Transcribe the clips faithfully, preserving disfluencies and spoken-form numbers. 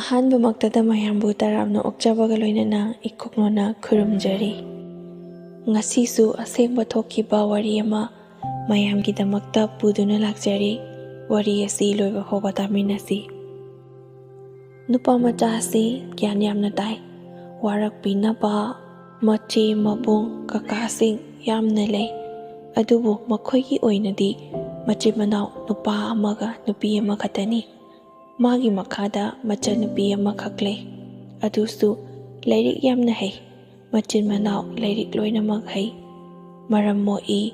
ꯑꯍꯥꯟꯕꯃꯛꯇꯗ ꯃꯌꯥꯝꯕꯨ ꯇꯔꯥꯝꯅ ꯑꯣꯛꯆꯕꯒ ꯂꯣꯏꯅꯅ ꯏꯀꯣꯛꯅꯣꯅ ꯈꯨꯔꯨꯝꯖꯔꯤ꯫ ꯉꯁꯤꯁꯨ ꯑꯁꯦꯡꯕ ꯊꯣꯛꯈꯤꯕ ꯋꯥꯔꯤ ꯑꯃ ꯃꯌꯥꯝꯒꯤꯗꯃꯛꯇ ꯄꯨꯗꯨꯅ ꯂꯥꯛꯆꯔꯤ꯫ ꯋꯥꯔꯤ ꯑꯁꯤ ꯂꯣꯏꯕ ꯐꯥꯎꯕ ꯇꯥꯃꯤꯟꯅꯁꯤ꯫ ꯅꯨꯄꯥ ꯃꯆꯥ ꯑꯁꯤ ꯒ꯭ꯌꯥꯟ ꯌꯥꯝꯅ ꯇꯥꯏ꯫ ꯋꯥꯔꯛꯄꯤꯅꯕ ꯃꯆꯦ, ꯃꯕꯨꯡ, ꯀꯀꯥꯁꯤꯡ ꯌꯥꯝꯅ ꯂꯩ꯫ ꯑꯗꯨꯕꯨ ꯃꯈꯣꯏꯒꯤ ꯑꯣꯏꯅꯗꯤ ꯃꯆꯤꯟ ꯃꯅꯥꯎ ꯅꯨꯄꯥ ꯑꯃꯒ ꯅꯨꯄꯤ ꯑꯃꯈꯛꯇꯅꯤ꯫ ꯃꯥꯒꯤ ꯃꯈꯥꯗ ꯃꯆꯟꯅꯨꯄꯤ ꯑꯃꯈꯛ ꯂꯩ꯫ ꯑꯗꯨꯁꯨ ꯂꯥꯏꯔꯤꯛ ꯌꯥꯝꯅ ꯍꯩ꯫ ꯃꯆꯤꯟ ꯃꯅꯥꯎ ꯂꯥꯏꯔꯤꯛ ꯂꯣꯏꯅꯃꯛ ꯍꯩ꯫ ꯃꯔꯝ ꯃꯣꯛꯏ꯫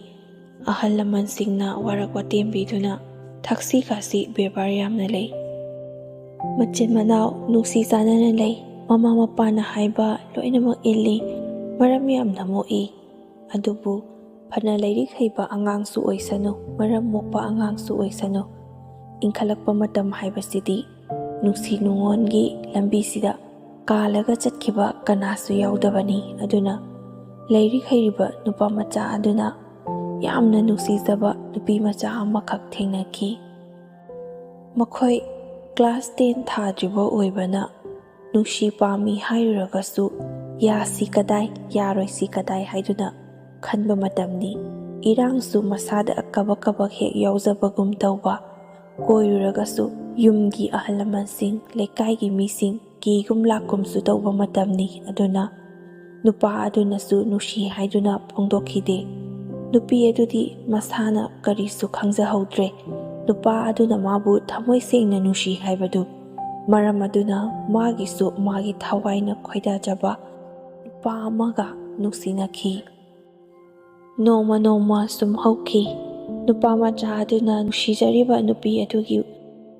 ꯑꯍꯜ ꯂꯃꯟꯁꯤꯡꯅ ꯋꯥꯔꯛ ꯋꯥꯇꯦꯝꯕꯤꯗꯨꯅ ꯊꯛꯁꯤ ꯈꯥꯁꯤ ꯕꯦꯕꯥꯔ ꯌꯥꯝꯅ ꯂꯩ꯫ ꯃꯆꯤꯟ ꯃꯅꯥꯎ ꯅꯨꯡꯁꯤ ꯆꯥꯟꯅꯅ ꯂꯩ꯫ ꯃꯃꯥ ꯃꯄꯥꯅ ꯍꯥꯏꯕ ꯂꯣꯏꯅꯃꯛ ꯏꯜꯂꯤ꯫ ꯃꯔꯝ ꯌꯥꯝꯅ ꯃꯣꯛꯏ꯫ ꯑꯗꯨꯕꯨ ꯐꯅ ꯂꯥꯏꯔꯤꯛ ꯍꯩꯕ ꯑꯉꯥꯡꯁꯨ ꯑꯣꯏꯁꯅꯨ, ꯃꯔꯝ ꯃꯣꯛꯄ ꯑꯉꯥꯡꯁꯨ ꯑꯣꯏꯁꯅꯨ, ꯏꯟꯈꯠꯂꯛꯄ ꯃꯇꯝ ꯍꯥꯏꯕꯁꯤꯗꯤ ꯅꯨꯡꯁꯤ ꯅꯨꯡꯉꯣꯟꯒꯤ ꯂꯝꯕꯤꯁꯤꯗ ꯀꯥꯜꯂꯒ ꯆꯠꯈꯤꯕ ꯀꯅꯥꯁꯨ ꯌꯥꯎꯗꯕꯅꯤ꯫ ꯑꯗꯨꯅ ꯂꯥꯏꯔꯤꯛ ꯍꯩꯔꯤꯕ ꯅꯨꯄꯥ ꯃꯆꯥ ꯑꯗꯨꯅ ꯌꯥꯝꯅ ꯅꯨꯡꯁꯤꯖꯕ ꯅꯨꯄꯤ ꯃꯆꯥ ꯑꯃꯈꯛ ꯊꯦꯡꯅꯈꯤ꯫ ꯃꯈꯣꯏ class ten ꯊꯥꯗ꯭ꯔꯤꯕ ꯑꯣꯏꯕꯅ ꯅꯨꯡꯁꯤ ꯄꯥꯝꯃꯤ ꯍꯥꯏꯔꯨꯔꯒꯁꯨ ꯌꯥꯁꯤ ꯀꯗꯥꯏ, ꯌꯥꯔꯣꯏꯁꯤ ꯀꯗꯥꯏ ꯍꯥꯏꯗꯨꯅ ꯈꯟꯕ ꯃꯇꯝꯅꯤ꯫ ꯏꯔꯥꯡꯁꯨ ꯃꯁꯥꯗ ꯀꯕꯛ ꯀꯕꯛ ꯍꯦꯛ ꯌꯥꯎꯖꯕꯒꯨꯝ ꯇꯧꯕ꯫ ꯀꯣꯏꯔꯨꯔꯒꯁꯨ ꯌꯨꯝꯒꯤ ꯑꯍꯜ ꯂꯃꯟꯁꯤꯡ, ꯂꯩꯀꯥꯏꯒꯤ ꯃꯤꯁꯤꯡ ꯀꯤꯒꯨꯝ ꯂꯥꯛꯀꯨꯝꯁꯨ ꯇꯧꯕ ꯃꯇꯝꯅꯤ꯫ ꯑꯗꯨꯅ ꯅꯨꯄꯥ ꯑꯗꯨꯅꯁꯨ ꯅꯨꯡꯁꯤ ꯍꯥꯏꯗꯨꯅ ꯐꯣꯡꯗꯣꯛꯈꯤꯗꯦ꯫ ꯅꯨꯄꯤ ꯑꯗꯨꯗꯤ ꯃꯁꯥꯅ ꯀꯔꯤꯁꯨ ꯈꯪꯖꯍꯧꯗ꯭ꯔꯦ꯫ ꯅꯨꯄꯥ ꯑꯗꯨꯅ ꯃꯥꯕꯨ ꯊꯃꯣꯏ ꯁꯦꯡꯅ ꯅꯨꯡꯁꯤ ꯍꯥꯏꯕꯗꯨ꯫ ꯃꯔꯝ ꯑꯗꯨꯅ ꯃꯥꯒꯤꯁꯨ ꯃꯥꯒꯤ ꯊꯋꯥꯏꯅ ꯈꯣꯏꯗꯥꯖꯕ ꯅꯨꯄꯥ ꯑꯃꯒ ꯅꯨꯡꯁꯤꯅꯈꯤ꯫ ꯅꯣꯡꯃ ꯅꯣꯡꯃ ꯁꯨꯝ ꯍꯧꯈꯤ꯫ ꯅꯨꯄꯥ ꯃꯆꯥ ꯑꯗꯨꯅ ꯅꯨꯡꯁꯤꯖꯔꯤꯕ ꯅꯨꯄꯤ ꯑꯗꯨꯒꯤ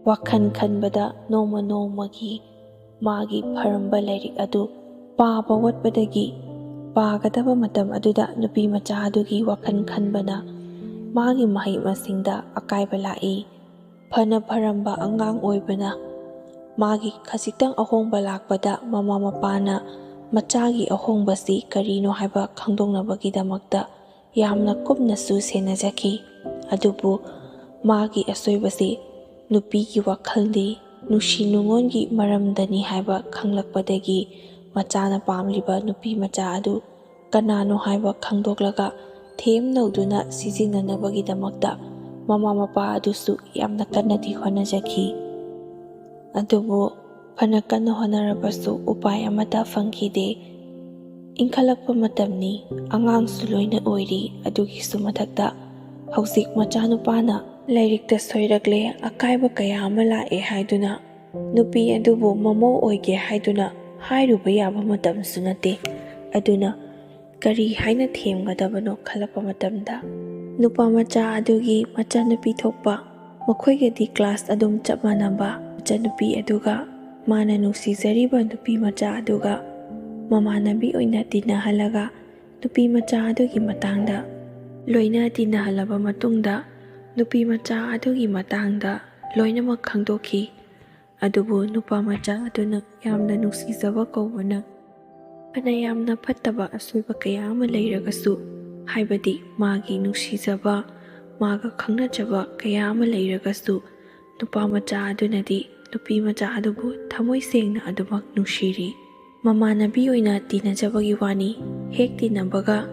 ꯋꯥꯈꯜ ꯈꯟꯕꯗ ꯅꯣꯡꯃ ꯅꯣꯡꯃꯒꯤ ꯃꯥꯒꯤ ꯐꯔꯝꯕ ꯂꯥꯏꯔꯤꯛ ꯑꯗꯨ ꯄꯥꯕ ꯋꯥꯠꯄꯗꯒꯤ ꯄꯥꯒꯗꯕ ꯃꯇꯝ ꯑꯗꯨꯗ ꯅꯨꯄꯤ ꯃꯆꯥ ꯑꯗꯨꯒꯤ ꯋꯥꯈꯜ ꯈꯟꯕꯅ ꯃꯥꯒꯤ ꯃꯍꯩ ꯃꯁꯤꯡꯗ ꯑꯀꯥꯏꯕ ꯂꯥꯛꯏ꯫ ꯐꯅ ꯐꯔꯝꯕ ꯑꯉꯥꯡ ꯑꯣꯏꯕꯅ ꯃꯥꯒꯤ ꯈꯖꯤꯛꯇꯪ ꯑꯍꯣꯡꯕ ꯂꯥꯛꯄꯗ ꯃꯃꯥ ꯃꯄꯥꯅ ꯃꯆꯥꯒꯤ ꯑꯍꯣꯡꯕꯁꯤ ꯀꯔꯤꯅꯣ ꯍꯥꯏꯕ ꯈꯪꯗꯣꯛꯅꯕꯒꯤꯗꯃꯛꯇ ꯌꯥꯝꯅ ꯀꯨꯞꯅꯁꯨ ꯁꯦꯟꯅꯖꯈꯤ꯫ ꯑꯗꯨꯕꯨ ꯃꯥꯒꯤ ꯑꯁꯣꯏꯕꯁꯤ ꯅꯨꯄꯤꯒꯤ ꯋꯥꯈꯜꯗꯤ ꯅꯨꯡꯁꯤ ꯅꯨꯡꯉꯣꯟꯒꯤ ꯃꯔꯝꯗꯅꯤ ꯍꯥꯏꯕ ꯈꯪꯂꯛꯄꯗꯒꯤ ꯃꯆꯥꯅ ꯄꯥꯝꯂꯤꯕ ꯅꯨꯄꯤ ꯃꯆꯥ ꯑꯗꯨ ꯀꯅꯥꯅꯣ ꯍꯥꯏꯕ ꯈꯪꯗꯣꯛꯂꯒ ꯊꯦꯝꯅꯧꯗꯨꯅ ꯁꯤꯖꯤꯟꯅꯅꯕꯒꯤꯗꯃꯛꯇ ꯃꯃꯥ ꯃꯄꯥ ꯑꯗꯨꯁꯨ ꯌꯥꯝꯅ ꯀꯟꯅꯗꯤ ꯍꯣꯠꯅꯖꯈꯤ꯫ ꯑꯗꯨꯕꯨ ꯐꯅ ꯀꯟꯅ ꯍꯣꯠꯅꯔꯕꯁꯨ ꯎꯄꯥꯏ ꯑꯃꯠꯇ ꯐꯪꯈꯤꯗꯦ꯫ ꯏꯟꯈꯠꯂꯛꯄ ꯃꯇꯝꯅꯤ, ꯑꯉꯥꯡꯁꯨ ꯂꯣꯏꯅ ꯑꯣꯏꯔꯤ꯫ ꯑꯗꯨꯒꯤꯁꯨ ꯃꯊꯛꯇ ꯍꯧꯖꯤꯛ ꯃꯆꯥꯅꯨꯄꯥꯅ ꯂꯥꯏꯔꯤꯛꯇ ꯁꯣꯏꯔꯛꯂꯦ, ꯑꯀꯥꯏꯕ ꯀꯌꯥ ꯑꯃ ꯂꯥꯛꯑꯦ ꯍꯥꯏꯗꯨꯅ ꯅꯨꯄꯤ ꯑꯗꯨꯕꯨ ꯃꯃꯧ ꯑꯣꯏꯒꯦ ꯍꯥꯏꯗꯨꯅ ꯍꯥꯏꯔꯨꯕ ꯌꯥꯕ ꯃꯇꯝꯁꯨ ꯅꯠꯇꯦ꯫ ꯑꯗꯨꯅ ꯀꯔꯤ ꯍꯥꯏꯅ ꯊꯦꯝꯒꯗꯕꯅꯣ ꯈꯜꯂꯛꯄ ꯃꯇꯝꯗ, ꯅꯨꯄꯥ ꯃꯆꯥ ꯑꯗꯨꯒꯤ ꯃꯆꯥꯅꯨꯄꯤ ꯊꯣꯛꯄ, ꯃꯈꯣꯏꯒꯗꯤ ꯀ꯭ꯂꯥꯁ ꯑꯗꯨꯝ ꯆꯞ ꯃꯥꯟꯅꯕ ꯃꯆꯥꯅꯨꯄꯤ ꯑꯗꯨꯒ ꯃꯥꯅ ꯅꯨꯡꯁꯤꯖꯔꯤꯕ ꯅꯨꯄꯤ ꯃꯆꯥ ꯑꯗꯨꯒ ꯃꯃꯥꯟꯅꯕꯤ ꯑꯣꯏꯅ ꯇꯤꯟꯅꯍꯜꯂꯒ ꯅꯨꯄꯤ ꯃꯆꯥ ꯑꯗꯨꯒꯤ ꯃꯇꯥꯡꯗ ꯂꯣꯏꯅ ꯇꯤꯟꯅꯍꯜꯂꯕ ꯃꯇꯨꯡꯗ ꯅꯨꯄꯤ ꯃꯆꯥ ꯑꯗꯨꯒꯤ ꯃꯇꯥꯡꯗ ꯂꯣꯏꯅꯃꯛ ꯈꯪꯗꯣꯛꯈꯤ꯫ ꯑꯗꯨꯕꯨ ꯅꯨꯄꯥ ꯃꯆꯥ ꯑꯗꯨꯅ ꯌꯥꯝꯅ ꯅꯨꯡꯁꯤꯖꯕ ꯀꯧꯕꯅ ꯐꯅ ꯌꯥꯝꯅ ꯐꯠꯇꯕ ꯑꯁꯣꯏꯕ ꯀꯌꯥ ꯑꯃ ꯂꯩꯔꯒꯁꯨ, ꯍꯥꯏꯕꯗꯤ ꯃꯥꯒꯤ ꯅꯨꯡꯁꯤꯖꯕ, ꯃꯥꯒ ꯈꯪꯅꯖꯕ ꯀꯌꯥ ꯑꯃ ꯂꯩꯔꯒꯁꯨ, ꯅꯨꯄꯥ ꯃꯆꯥ ꯑꯗꯨꯅꯗꯤ ꯅꯨꯄꯤ ꯃꯆꯥ ꯑꯗꯨꯕꯨ ꯊꯃꯣꯏ ꯁꯦꯡꯅ ꯑꯗꯨꯃꯛ ꯅꯨꯡꯁꯤꯔꯤ꯫ ꯃꯃꯥꯟꯅꯕꯤ ꯑꯣꯏꯅ ꯇꯤꯟꯅꯖꯕꯒꯤ ꯋꯥꯅꯤ, ꯍꯦꯛ ꯇꯤꯟꯅꯕꯒ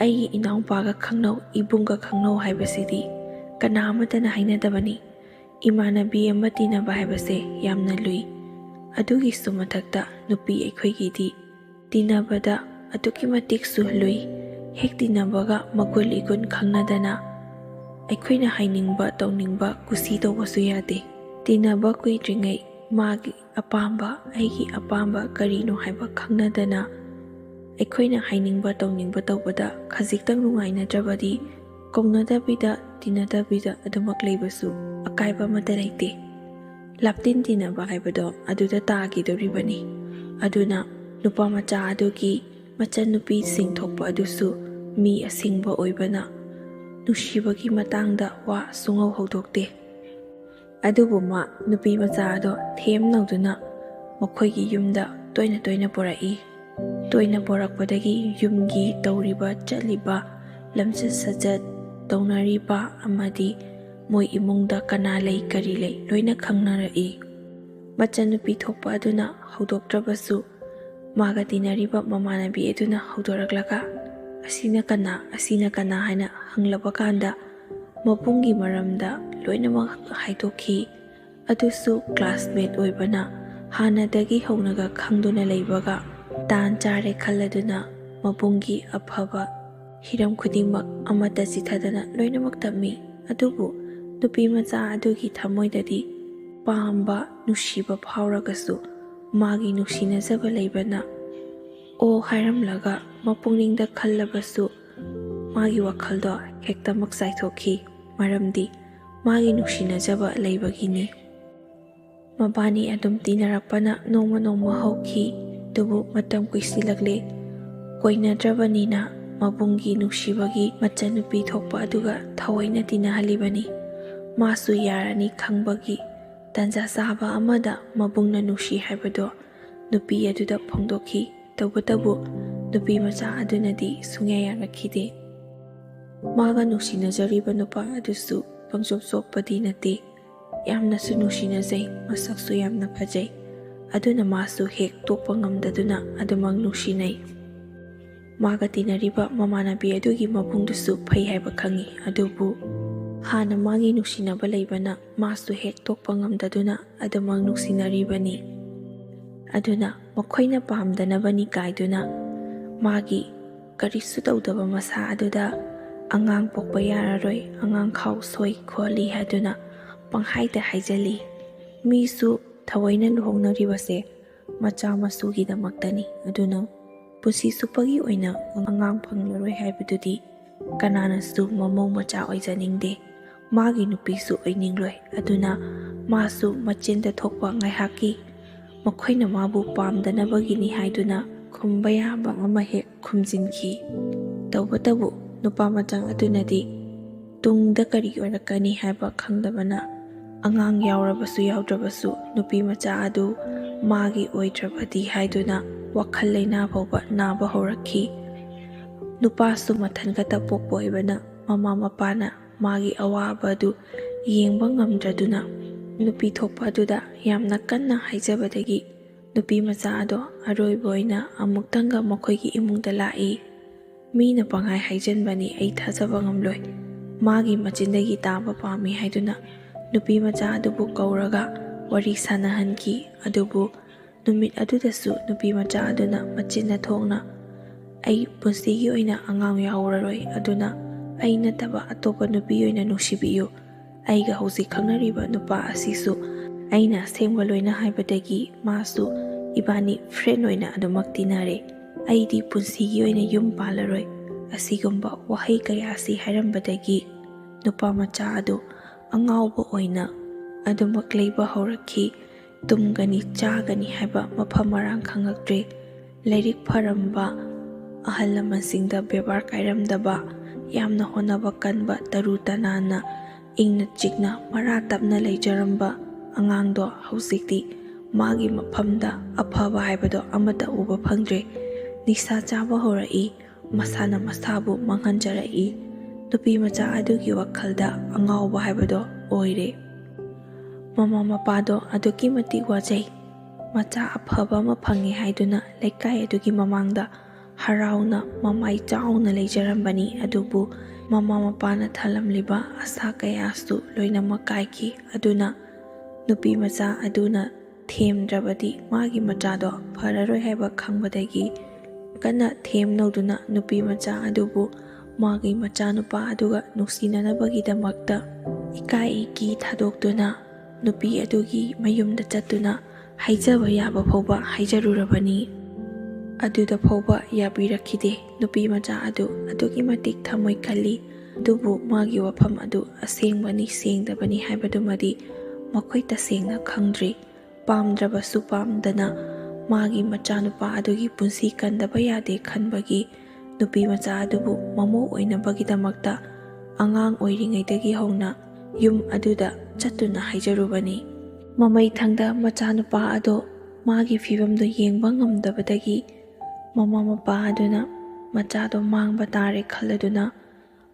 ꯑꯩꯒꯤ ꯏꯅꯥꯎꯄꯥꯒ ꯈꯪꯅꯧ, ꯏꯕꯨꯡꯒ ꯈꯪꯅꯧ ꯍꯥꯏꯕꯁꯤꯗꯤ ꯀꯅꯥ ꯑꯃꯠꯇꯅ ꯍꯥꯏꯅꯗꯕꯅꯤ꯫ ꯏꯃꯥꯟꯅꯕꯤ ꯑꯃ ꯇꯤꯟꯅꯕ ꯍꯥꯏꯕꯁꯦ ꯌꯥꯝꯅ ꯂꯨꯏ꯫ ꯑꯗꯨꯒꯤꯁꯨ ꯃꯊꯛꯇ ꯅꯨꯄꯤ ꯑꯩꯈꯣꯏꯒꯤꯗꯤ ꯇꯤꯟꯅꯕꯗ ꯑꯗꯨꯛꯀꯤ ꯃꯇꯤꯛꯁꯨ ꯂꯨꯏ꯫ ꯍꯦꯛ ꯇꯤꯟꯅꯕꯒ ꯃꯒꯨꯟ ꯏꯒꯨꯟ ꯈꯪꯅꯗꯅ ꯑꯩꯈꯣꯏꯅ ꯍꯥꯏꯅꯤꯡꯕ ꯇꯧꯅꯤꯡꯕ ꯀꯨꯁꯤ ꯇꯧꯕꯁꯨ ꯌꯥꯗꯦ꯫ ꯇꯤꯟꯅꯕ ꯀꯨꯏꯗ꯭ꯔꯤꯉꯩ ꯃꯥꯒꯤ ꯑꯄꯥꯝꯕ, ꯑꯩꯒꯤ ꯑꯄꯥꯝꯕ ꯀꯔꯤꯅꯣ ꯍꯥꯏꯕ ꯈꯪꯅꯗꯅ ꯑꯩꯈꯣꯏꯅ ꯍꯥꯏꯅꯤꯡꯕ ꯇꯧꯅꯤꯡꯕ ꯇꯧꯕꯗ ꯈꯖꯤꯛꯇꯪ ꯅꯨꯡꯉꯥꯏꯅꯗ꯭ꯔꯕꯗꯤ ꯀꯧꯅꯗꯕꯤꯗ, ꯇꯤꯟꯅꯗꯕꯤꯗ ꯑꯗꯨꯃꯛ ꯂꯩꯕꯁꯨ ꯑꯀꯥꯏꯕ ꯑꯃꯠꯇ ꯂꯩꯇꯦ꯫ ꯂꯥꯞꯇꯤꯟ ꯇꯤꯟꯅꯕ ꯍꯥꯏꯕꯗꯣ ꯑꯗꯨꯗ ꯇꯥꯈꯤꯗꯧꯔꯤꯕꯅꯤ꯫ ꯑꯗꯨꯅ ꯅꯨꯄꯥ ꯃꯆꯥ ꯑꯗꯨꯒꯤ ꯃꯆꯟꯅꯨꯄꯤꯁꯤꯡ ꯊꯣꯛꯄ ꯑꯗꯨꯁꯨ ꯃꯤ ꯑꯁꯤꯡꯕ ꯑꯣꯏꯕꯅ ꯅꯨꯡꯁꯤꯕꯒꯤ ꯃꯇꯥꯡꯗ ꯋꯥ ꯁꯨꯡꯍꯧ ꯍꯧꯗꯣꯛꯇꯦ꯫ ꯑꯗꯨꯕꯨ ꯃꯥ ꯅꯨꯄꯤ ꯃꯆꯥ ꯑꯗꯣ ꯊꯦꯝꯅꯧꯗꯨꯅ ꯃꯈꯣꯏꯒꯤ ꯌꯨꯝꯗ ꯇꯣꯏꯅ ꯇꯣꯏꯅ ꯄꯨꯔꯛꯏ꯫ ꯇꯣꯏꯅ ꯄꯨꯔꯛꯄꯗꯒꯤ ꯌꯨꯝꯒꯤ ꯇꯧꯔꯤꯕ ꯆꯠꯂꯤꯕ, ꯂꯝꯆꯠ ꯁꯥꯖꯠ ꯇꯧꯅꯔꯤꯕ ꯑꯃꯗꯤ ꯃꯣꯏ ꯏꯃꯨꯡꯗ ꯀꯅꯥ ꯂꯩ ꯀꯔꯤ ꯂꯩ ꯂꯣꯏꯅ ꯈꯪꯅꯔꯛꯏ꯫ ꯃꯆꯟꯅꯨꯄꯤ ꯊꯣꯛꯄ ꯑꯗꯨꯅ ꯍꯧꯗꯣꯛꯇ꯭ꯔꯕꯁꯨ, ꯃꯥꯒ ꯇꯤꯟꯅꯔꯤꯕ ꯃꯃꯥꯟꯅꯕꯤ ꯑꯗꯨꯅ ꯍꯧꯗꯣꯔꯛꯂꯒ, "ꯑꯁꯤꯅ ꯀꯅꯥ, ꯑꯁꯤꯅ ꯀꯅꯥ?" ꯍꯥꯏꯅ ꯍꯪꯂꯕ ꯀꯥꯟꯗ, ꯃꯕꯨꯡꯒꯤ ꯃꯔꯝꯗ ꯂꯣꯏꯅꯃꯛ ꯍꯥꯏꯗꯣꯛꯈꯤ꯫ ꯑꯗꯨꯁꯨ ꯀ꯭ꯂꯥꯁꯃꯦꯠ ꯑꯣꯏꯕꯅ ꯍꯥꯟꯅꯗꯒꯤ ꯍꯧꯅꯒ ꯈꯪꯗꯨꯅ ꯂꯩꯕꯒ, ꯇꯥꯟ ꯆꯥꯔꯦ ꯈꯜꯂꯗꯨꯅ ꯃꯕꯨꯡꯒꯤ ꯑꯐꯕ ꯍꯤꯔꯝ ꯈꯨꯗꯤꯡꯃꯛ ꯑꯃꯠꯇ ꯆꯤꯊꯗꯅ ꯂꯣꯏꯅꯃꯛ ꯇꯝꯃꯤ꯫ ꯑꯗꯨꯕꯨ ꯅꯨꯄꯤ ꯃꯆꯥ ꯑꯗꯨꯒꯤ ꯊꯃꯣꯏꯗꯗꯤ ꯄꯥꯝꯕ, ꯅꯨꯡꯁꯤꯕ ꯐꯥꯎꯔꯒꯁꯨ, ꯃꯥꯒꯤ ꯅꯨꯡꯁꯤꯅꯖꯕ ꯂꯩꯕꯅ "ꯑꯣ" ꯍꯥꯏꯔꯝꯂꯒ ꯃꯄꯨꯛꯅꯤꯡꯗ ꯈꯜꯂꯕꯁꯨ, ꯃꯥꯒꯤ ꯋꯥꯈꯜꯗꯣ ꯍꯦꯛꯇꯃꯛ ꯆꯥꯏꯊꯣꯛꯈꯤ꯫ ꯃꯔꯝꯗꯤ ꯃꯥꯒꯤ ꯅꯨꯡꯁꯤꯅꯖꯕ ꯂꯩꯕꯒꯤꯅꯤ꯫ ꯃꯕꯥꯅꯤ ꯑꯗꯨꯝ ꯇꯤꯟꯅꯔꯛꯄꯅ ꯅꯣꯡꯃ ꯅꯣꯡꯃ ꯍꯧꯈꯤ꯫ ꯑꯗꯨꯕꯨ ꯃꯇꯝ ꯀꯨꯏꯁꯤꯜꯂꯛꯂꯦ꯫ ꯀꯣꯏꯅꯗ꯭ꯔꯕꯅꯤꯅ ꯃꯕꯨꯡꯒꯤ ꯅꯨꯡꯁꯤꯕꯒꯤ ꯃꯆꯟꯅꯨꯄꯤ ꯊꯣꯛꯄ ꯑꯗꯨꯒ ꯊꯑꯣꯏꯅ ꯇꯤꯟꯅꯍꯜꯂꯤꯕꯅꯤ꯫ ꯃꯥꯁꯨ ꯌꯥꯔꯅꯤ ꯈꯪꯕꯒꯤ ꯇꯥꯟꯖꯥ ꯆꯥꯕ ꯑꯃꯗ ꯃꯕꯨꯡꯅ ꯅꯨꯡꯁꯤ ꯍꯥꯏꯕꯗꯣ ꯅꯨꯄꯤ ꯑꯗꯨꯗ ꯐꯣꯡꯗꯣꯛꯈꯤ꯫ ꯇꯧꯕꯇꯕꯨ ꯅꯨꯄꯤ ꯃꯆꯥ ꯑꯗꯨꯅꯗꯤ ꯁꯨꯡꯌꯥ ꯌꯥꯔꯛꯈꯤꯗꯦ꯫ ꯃꯥꯒ ꯅꯨꯡꯁꯤꯅꯖꯔꯤꯕ ꯅꯨꯄꯥ ꯑꯗꯨꯁꯨ ꯄꯪꯆꯣꯞ ꯆꯣꯞꯄꯗꯤ ꯅꯠꯇꯦ꯫ ꯌꯥꯝꯅꯁꯨ ꯅꯨꯡꯁꯤꯅꯖꯩ, ꯃꯁꯛꯁꯨ ꯌꯥꯝꯅ ꯐꯖꯩ꯫ ꯑꯗꯨꯅ ꯃꯥꯁꯨ ꯍꯦꯛ ꯇꯣꯛꯄ ꯉꯝꯗꯗꯨꯅ ꯑꯗꯨꯃꯛ ꯅꯨꯡꯁꯤꯅꯩ꯫ ꯃꯥꯒ ꯇꯤꯟꯅꯔꯤꯕ ꯃꯃꯥꯟꯅꯕꯤ ꯑꯗꯨꯒꯤ ꯃꯕꯨꯡꯗꯨꯁꯨ ꯐꯩ ꯍꯥꯏꯕ ꯈꯪꯉꯤ꯫ ꯑꯗꯨꯕꯨ ꯍꯥꯟꯅ ꯃꯥꯒꯤ ꯅꯨꯡꯁꯤꯅꯕ ꯂꯩꯕꯅ ꯃꯥꯁꯨ ꯍꯦꯛ ꯇꯣꯛꯄ ꯉꯝꯗꯗꯨꯅ ꯑꯗꯨꯃꯛ ꯅꯨꯡꯁꯤꯅꯔꯤꯕꯅꯤ꯫ ꯑꯗꯨꯅ ꯃꯈꯣꯏꯅ ꯄꯥꯝꯗꯅꯕꯅꯤ ꯀꯥꯏꯗꯨꯅ ꯃꯥꯒꯤ ꯀꯔꯤꯁꯨ ꯇꯧꯗꯕ ꯃꯁꯥ ꯑꯗꯨꯗ "ꯑꯉꯥꯡ ꯄꯣꯛꯄ ꯌꯥꯔꯔꯣꯏ, ꯑꯉꯥꯡ ꯈꯥꯎ ꯁꯣꯏ ꯈꯣꯠꯂꯤ" ꯍꯥꯏꯗꯨꯅ ꯄꯪꯍꯥꯏꯗ ꯍꯥꯏꯖꯜꯂꯤ꯫ ꯃꯤꯁꯨ ꯊꯑꯣꯏꯅ ꯂꯨꯍꯣꯡꯅꯔꯤꯕꯁꯦ ꯃꯆꯥ ꯃꯁꯨꯒꯤꯗꯃꯛꯇꯅꯤ꯫ ꯑꯗꯨꯅ ꯄꯨꯟꯁꯤ ꯆꯨꯞꯄꯒꯤ ꯑꯣꯏꯅ ꯑꯉꯥꯡ ꯐꯪꯂꯔꯣꯏ ꯍꯥꯏꯕꯗꯨꯗꯤ ꯀꯅꯥꯅꯁꯨ ꯃꯃꯧ ꯃꯆꯥ ꯑꯣꯏꯖꯅꯤꯡꯗꯦ꯫ ꯃꯥꯒꯤ ꯅꯨꯄꯤꯁꯨ ꯑꯣꯏꯅꯤꯡꯂꯣꯏ꯫ ꯑꯗꯨꯅ ꯃꯥꯁꯨ ꯃꯆꯤꯟꯗ ꯊꯣꯛꯄ ꯉꯥꯏꯍꯥꯛꯀꯤ, ꯃꯈꯣꯏꯅ ꯃꯥꯕꯨ ꯄꯥꯝꯗꯅꯕꯒꯤꯅꯤ ꯍꯥꯏꯗꯨꯅ ꯈꯨꯝꯕ ꯌꯥꯕ ꯑꯃ ꯍꯦꯛ ꯈꯨꯝꯖꯤꯟꯈꯤ꯫ ꯇꯧꯕꯇꯕꯨ ꯅꯨꯄꯥ ꯃꯆꯥ ꯑꯗꯨꯅꯗꯤ ꯇꯨꯡꯗ ꯀꯔꯤ ꯑꯣꯏꯔꯛꯀꯅꯤ ꯍꯥꯏꯕ ꯈꯪꯗꯕꯅ, ꯑꯉꯥꯡ ꯌꯥꯎꯔꯕꯁꯨ ꯌꯥꯎꯗ꯭ꯔꯕꯁꯨ ꯅꯨꯄꯤ ꯃꯆꯥ ꯑꯗꯨ ꯃꯥꯒꯤ ꯑꯣꯏꯗ꯭ꯔꯕꯗꯤ ꯍꯥꯏꯗꯨꯅ ꯋꯥꯈꯜ ꯂꯩꯅꯥ ꯐꯥꯎꯕ ꯅꯥꯕ ꯍꯧꯔꯛꯈꯤ꯫ ꯅꯨꯄꯥꯁꯨ ꯃꯊꯟ ꯈꯛꯇ ꯄꯣꯛꯄ ꯑꯣꯏꯕꯅ, ꯃꯃꯥ ꯃꯄꯥꯅ ꯃꯥꯒꯤ ꯑꯋꯥꯕ ꯑꯗꯨ ꯌꯦꯡꯕ ꯉꯝꯗ꯭ꯔꯗꯨꯅ ꯅꯨꯄꯤ ꯊꯣꯛꯄ ꯑꯗꯨꯗ ꯌꯥꯝꯅ ꯀꯟꯅ ꯍꯥꯏꯖꯕꯗꯒꯤ ꯅꯨꯄꯤ ꯃꯆꯥ ꯑꯗꯣ ꯑꯔꯣꯏꯕ ꯑꯣꯏꯅ ꯑꯃꯨꯛꯇꯪꯒ ꯃꯈꯣꯏꯒꯤ ꯏꯃꯨꯡꯗ ꯂꯥꯛꯏ꯫ "ꯃꯤꯅ ꯄꯪꯍꯥꯏ ꯍꯥꯏꯖꯟꯕꯅꯤ, ꯑꯩ ꯊꯥꯖꯕ ꯉꯝꯂꯣꯏ꯫ ꯃꯥꯒꯤ ꯃꯆꯤꯟꯗꯒꯤ ꯇꯥꯕ ꯄꯥꯝꯃꯤ" ꯍꯥꯏꯗꯨꯅ ꯅꯨꯄꯤ ꯃꯆꯥ ꯑꯗꯨꯕꯨ ꯀꯧꯔꯒ ꯋꯥꯔꯤ ꯁꯥꯟꯅꯍꯟꯈꯤ꯫ ꯑꯗꯨꯕꯨ ꯅꯨꯃꯤꯠ ꯑꯗꯨꯗꯁꯨ ꯅꯨꯄꯤ ꯃꯆꯥ ꯑꯗꯨꯅ ꯃꯆꯤꯟꯅ ꯊꯣꯛꯅ, "ꯑꯩ ꯄꯨꯟꯁꯤꯒꯤ ꯑꯣꯏꯅ ꯑꯉꯥꯡ ꯌꯥꯎꯔꯔꯣꯏ, ꯑꯗꯨꯅ ꯑꯩ ꯅꯠꯇꯕ ꯑꯇꯣꯞꯄ ꯅꯨꯄꯤ ꯑꯣꯏꯅ ꯅꯨꯡꯁꯤꯕꯤꯌꯨ꯫ ꯑꯩꯒ ꯍꯧꯖꯤꯛ ꯈꯪꯅꯔꯤꯕ ꯅꯨꯄꯥ ꯑꯁꯤꯁꯨ ꯑꯩꯅ ꯑꯁꯦꯡꯕ ꯂꯣꯏꯅ ꯍꯥꯏꯕꯗꯒꯤ ꯃꯥꯁꯨ ꯏꯕꯥꯅꯤ friend ꯑꯣꯏꯅ ꯑꯗꯨꯃꯛ ꯇꯤꯟꯅꯔꯦ꯫ ꯑꯩꯗꯤ ꯄꯨꯟꯁꯤꯒꯤ ꯑꯣꯏꯅ ꯌꯨꯝ ꯄꯥꯜꯂꯔꯣꯏ"꯫ ꯑꯁꯤꯒꯨꯝꯕ ꯋꯥꯍꯩ ꯀꯌꯥ ꯑꯁꯤ ꯍꯥꯏꯔꯝꯕꯗꯒꯤ ꯅꯨꯄꯥ ꯃꯆꯥ ꯑꯗꯨ ꯑꯉꯥꯎꯕ ꯑꯣꯏꯅ ꯑꯗꯨꯃꯛ ꯂꯩꯕ ꯍꯧꯔꯛꯈꯤ꯫ ꯇꯨꯝꯒꯅꯤ, ꯆꯥꯒꯅꯤ ꯍꯥꯏꯕ ꯃꯐꯝ ꯃꯔꯥꯡ ꯈꯪꯂꯛꯇ꯭ꯔꯦ꯫ ꯂꯥꯏꯔꯤꯛ ꯐꯔꯝꯕ, ꯑꯍꯜ ꯂꯃꯟꯁꯤꯡꯗ ꯕꯦꯕꯥꯔ ꯀꯥꯏꯔꯝꯗꯕ, ꯌꯥꯝꯅ ꯍꯣꯠꯅꯕ ꯀꯟꯕ, ꯇꯔꯨ ꯇꯅꯥꯟꯅ, ꯏꯪꯅ ꯆꯤꯛꯅ, ꯃꯔꯥ ꯇꯞꯅ ꯂꯩꯖꯔꯝꯕ ꯑꯉꯥꯡꯗꯣ ꯍꯧꯖꯤꯛꯇꯤ ꯃꯥꯒꯤ ꯃꯐꯝꯗ ꯑꯐꯕ ꯍꯥꯏꯕꯗꯣ ꯑꯃꯠꯇ ꯎꯕ ꯐꯪꯗ꯭ꯔꯦ꯫ ꯅꯤꯁꯥ ꯆꯥꯕ ꯍꯧꯔꯛꯏ, ꯃꯁꯥꯅ ꯃꯁꯥꯕꯨ ꯃꯥꯡꯍꯟꯖꯔꯛꯏ꯫ ꯅꯨꯄꯤ ꯃꯆꯥ ꯑꯗꯨꯒꯤ ꯋꯥꯈꯜꯗ ꯑꯉꯥꯎꯕ ꯍꯥꯏꯕꯗꯣ ꯑꯣꯏꯔꯦ꯫ ꯃꯃꯥ ꯃꯄꯥꯗꯣ ꯑꯗꯨꯛꯀꯤ ꯃꯇꯤꯛ ꯋꯥꯖꯩ꯫ ꯃꯆꯥ ꯑꯐꯕ ꯑꯃ ꯐꯪꯉꯦ ꯍꯥꯏꯗꯨꯅ ꯂꯩꯀꯥꯏ ꯑꯗꯨꯒꯤ ꯃꯃꯥꯡꯗ ꯍꯔꯥꯎꯅ ꯃꯃꯥꯏ ꯆꯥꯎꯅ ꯂꯩꯖꯔꯝꯕꯅꯤ꯫ ꯑꯗꯨꯕꯨ ꯃꯃꯥ ꯃꯄꯥꯅ ꯊꯜꯂꯝꯂꯤꯕ ꯑꯁꯥ ꯀꯌꯥꯁꯨ ꯂꯣꯏꯅꯃꯛ ꯀꯥꯏꯈꯤ꯫ ꯑꯗꯨꯅ ꯅꯨꯄꯤ ꯃꯆꯥ ꯑꯗꯨꯅ ꯊꯦꯝꯗ꯭ꯔꯕꯗꯤ ꯃꯥꯒꯤ ꯃꯆꯥꯗꯣ ꯐꯔꯔꯣꯏ ꯍꯥꯏꯕ ꯈꯪꯕꯗꯒꯤ ꯀꯟꯅ ꯊꯦꯝꯅꯧꯗꯨꯅ ꯅꯨꯄꯤ ꯃꯆꯥ ꯑꯗꯨꯕꯨ ꯃꯥꯒꯤ ꯃꯆꯥꯅꯨꯄꯥ ꯑꯗꯨꯒ ꯅꯨꯡꯁꯤꯅꯅꯕꯒꯤꯗꯃꯛꯇ ꯏꯀꯥꯏ ꯏꯀꯤ ꯊꯥꯗꯣꯛꯇꯨꯅ ꯅꯨꯄꯤ ꯑꯗꯨꯒꯤ ꯃꯌꯨꯝꯗ ꯆꯠꯇꯨꯅ ꯍꯥꯏꯖꯕ ꯌꯥꯕ ꯐꯥꯎꯕ ꯍꯥꯏꯖꯔꯨꯔꯕꯅꯤ꯫ ꯑꯗꯨꯗ ꯐꯥꯎꯕ ꯌꯥꯕꯤꯔꯛꯈꯤꯗꯦ꯫ ꯅꯨꯄꯤ ꯃꯆꯥ ꯑꯗꯨ ꯑꯗꯨꯛꯀꯤ ꯃꯇꯤꯛ ꯊꯃꯣꯏ ꯀꯜꯂꯤ꯫ ꯑꯗꯨꯕꯨ ꯃꯥꯒꯤ ꯋꯥꯐꯝ ꯑꯗꯨ ꯑꯁꯦꯡꯕꯅꯤ ꯁꯦꯡꯗꯕꯅꯤ ꯍꯥꯏꯕꯗꯨꯃꯗꯤ ꯃꯈꯣꯏ ꯇꯁꯦꯡꯅ ꯈꯪꯗ꯭ꯔꯤ꯫ ꯄꯥꯝꯗ꯭ꯔꯕꯁꯨ ꯄꯥꯝꯗꯅ ꯃꯥꯒꯤ ꯃꯆꯥꯅꯨꯄꯥ ꯑꯗꯨꯒꯤ ꯄꯨꯟꯁꯤ ꯀꯟꯗꯕ ꯌꯥꯗꯦ ꯈꯟꯕꯒꯤ ꯅꯨꯄꯤ ꯃꯆꯥ ꯑꯗꯨꯕꯨ ꯃꯃꯧ ꯑꯣꯏꯅꯕꯒꯤꯗꯃꯛꯇ ꯑꯉꯥꯡ ꯑꯣꯏꯔꯤꯉꯩꯗꯒꯤ ꯍꯧꯅ ꯌꯨꯝ ꯑꯗꯨꯗ ꯆꯠꯇꯨꯅ ꯍꯥꯏꯖꯔꯨꯕꯅꯤ꯫ ꯃꯃꯩꯊꯪꯗ ꯃꯆꯥꯅꯨꯄꯥ ꯑꯗꯣ ꯃꯥꯒꯤ ꯐꯤꯕꯝꯗꯨ ꯌꯦꯡꯕ ꯉꯝꯗꯕꯗꯒꯤ ꯃꯃꯥ ꯃꯄꯥ ꯑꯗꯨꯅ ꯃꯆꯥꯗꯣ ꯃꯥꯡꯕ ꯇꯥꯔꯦ ꯈꯜꯂꯗꯨꯅ